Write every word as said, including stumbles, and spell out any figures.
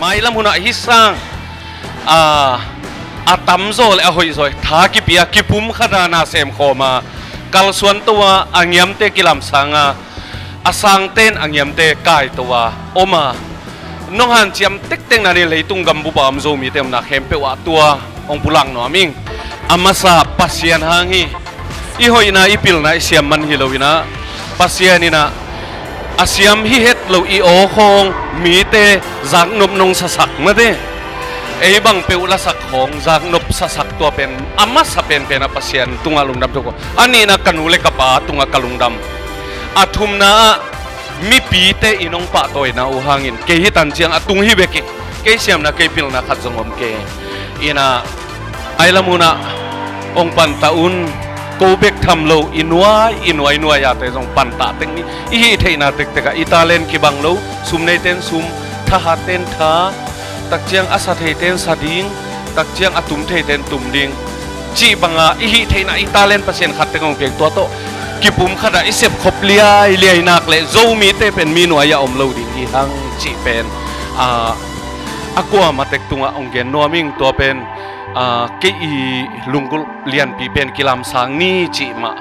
Mailam hunah hih sang a, a tamzaw le a hoihzaw tha kipia kipumkhata na semkhawma kalsuan to a, a ngiamte kilamsanga a sangten a ngiamte kaito a om a, nong hanciam tektek na ni leitung gambupa om Zomite omna khempeuh ah tua hong pulak nuam ing. A masa Pasian hang hi. I hoihna, i pilna, i siam man hi loinah Pasian inah a siam hi het lo i aw khawng mite zaknop nong sasak mate, ei bang peuh lasak khawng zaknop sasak tua pen a masa penpenah Pasian tungah lungdam thuk aw. A nihna ka nu le ka pa tungah ka lungdam. A thumna ah mipite i nong pahtawina uh hangin kei hi tanciang a tung hi bek hi. Kei siamna kei pilna khat zong om kei. Inah ailam hunah hong pantah un. Ko bek tham lo i nuai i nuai nuai ate zong pantah tek ni. I hih theihna tektekah i talent kibang lo, sum neiten sum, thahatten tha, takciang a sa theiten sa ding, takciang a tum theiten tum ding cih banga i hih theihna i talent Pasian khat tek hong piak tua tawh kipumkhatah i sepkhop liailiai nak le Zomite pen mi nuai-ah om lo ding hi hang cih pen a, a kuamatek tungah hong gen nuam ing. Tua pen a, kei i lunggulh lianpi pen kilamsang ni cih mah